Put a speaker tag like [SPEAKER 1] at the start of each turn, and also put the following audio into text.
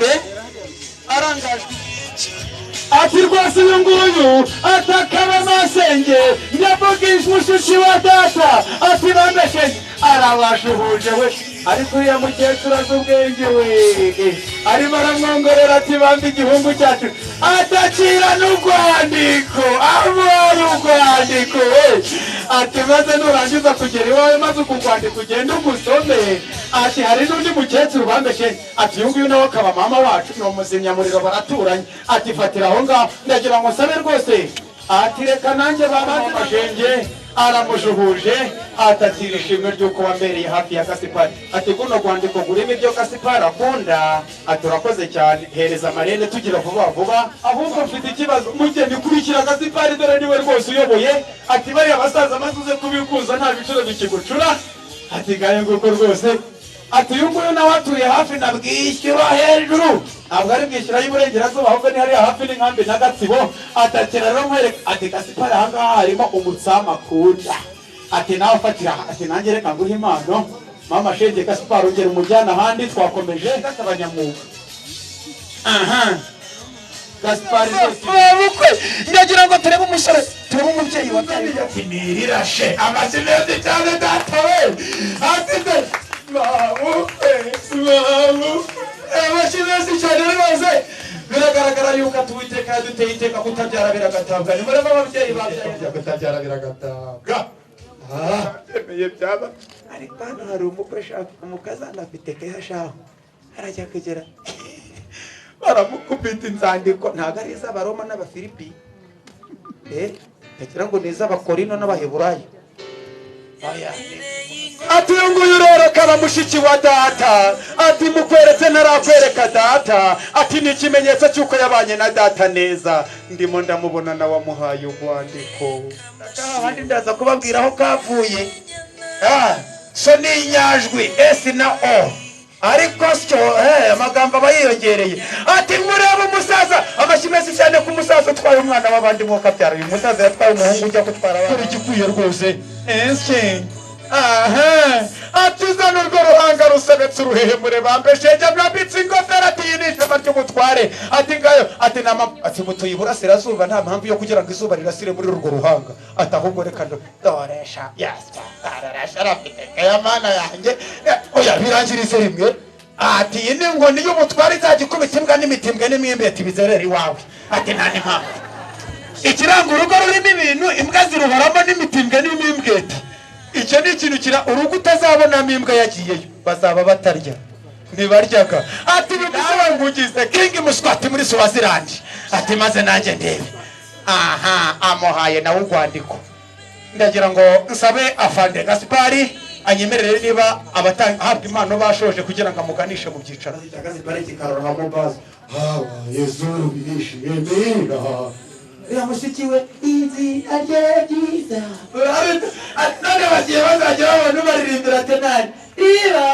[SPEAKER 1] kure arangajwe. Ati rwose uyu nguyu atakaba masenge, ndavuga mushushi wa data. Ati bameshe arabashuhuje we, ariko uriya mukecuru azi ubwenge we, arimo aramwongorera ati bambe igihungu cyacu atakira n'urwandiko, amuhaye urwandiko we. Ati maze nurangiza kugera iwawe, maze uku rwandiko ugende ugusome. Ati hari n'undi mukecuru bambeshe. Ati uyu nguyu nawe akaba mama wacu, ni umuzimyamuriro, baraturanye. Ati fatira aho ngaho, ndagira ngo nsabe rwose. Ati reka nanjye babanze mashenge aramushuhuje, atakira ishimwe ry'uko wambereye hafi ya Kasipari. Ati guno rwandiko gurimo ibyo Kasipari akunda. Ati urakoze cyane, hereza marene tugira vuba vuba. Ahubwo mfite ikibazo, mugeni kurikira Kasipari, dore niwe rwose uyoboye. Ati bariya basaza maze uze kubikuza, nta bicuro bikigucura. Ati ngayo nguko rwose. Ati uyu nguyu nawe atuye hafi na Bwishyura hejuru, ntabwo ari Bwishyura y'Iburengerazuba, ahubwo ni hariya hafi n'inkambi na Gatsibo. Atakira rero nkwereka. Ati Kasipari, ahangaha harimo umutsamu akunda. Ati nawe fatira. Ati nanjye reka nguhe impano, mama shenge. Kasipari ugera umujyana ahandi, twakomeje abanyamwuga. Aha Gasipari rwose
[SPEAKER 2] Bukwe, ndagira ngo turebe umusore, turebe umubyeyi wabyaye.
[SPEAKER 1] Ati nirirashe amashyi menshi cyane data we. Ati de mabukwe, mabukwe, amashyi menshi cyane rwose. Biragaragara yuko ati Uwiteka yaduteye iteka, kutabyara biragatabwa. Nimurebe ababyeyi babyaye, kutabyara biragatabwa. Byemeye byaba, ariko hano hari umukwe shaka umukazana afite keya shaho, arajya kugera baramukubita inzandiko, ntabwo ari iz'Abaroma n'Abafilipi, ndagira ngo ni iz'Abakorino n'Abaheburayo. Oya. Ati uyu nguyu rero kaba mushiki wa data. Ati mukweretse ntarakwereka data. Ati ni ikimenyetso cy'uko yabanye na data neza. Ndimo ndamubona nawe amuhaye urwandiko. Ahandi ndaza kubabwira aho kavuye. So ni inyajwi S na O, ariko syo amagambo aba yiyongereye. Ati murebe umusaza, amashyi menshi cyane ku musaza utwaye umwana w'abandi. Mwuka abyara, uyu musaza yatwaye umuhungu ujya gutwara abandi. Dore igikwiye rwose ese. Aha ati zana urwo ruhanga rusebetse uruhehemure, bambeshenge mwambitse ingofero. Ati iyi ni ishema ry'umutware. Ati ngayo. Ati nama ati mutuye iburasirazuba, nta mpamvu yo kugira ngo izuba rirasire muri urwo ruhanga. Ati ahubwo reka doresha yasya doresha arafite kaya mana yanjye. Oya, birangirize rimwe. Ati iyi ni inkoni y'ubutware izajya ikubita imbwa n'imitimbwe n'imwembe. Ati bizerere iwawe. Ati nta n'impamvu ikiranga urugo rurimo ibintu, imbwa ziruhoramo n'imitimbwe n'imimbwete. Icyo ni ikintu kira urugo utazabonamo imbwa yagiyeyo, bazaba batarya, ntibaryaga. Ati bivuze ngo ugize King Muswati muri Swaziland. Ati maze nanjye ndebe. Aha amuhaye nawe urwandiko. Ndagira ngo nsabe afande Gaspari anyemerere niba abahabwa impano bashoje, kugira ngo amuganishe mu byicaro. Gaspari kikaroramo bazi habaye zuru birishimira uriya mushiki we inzira rye ryiza. None bagiye bazajya babona baririmbira tenari riba.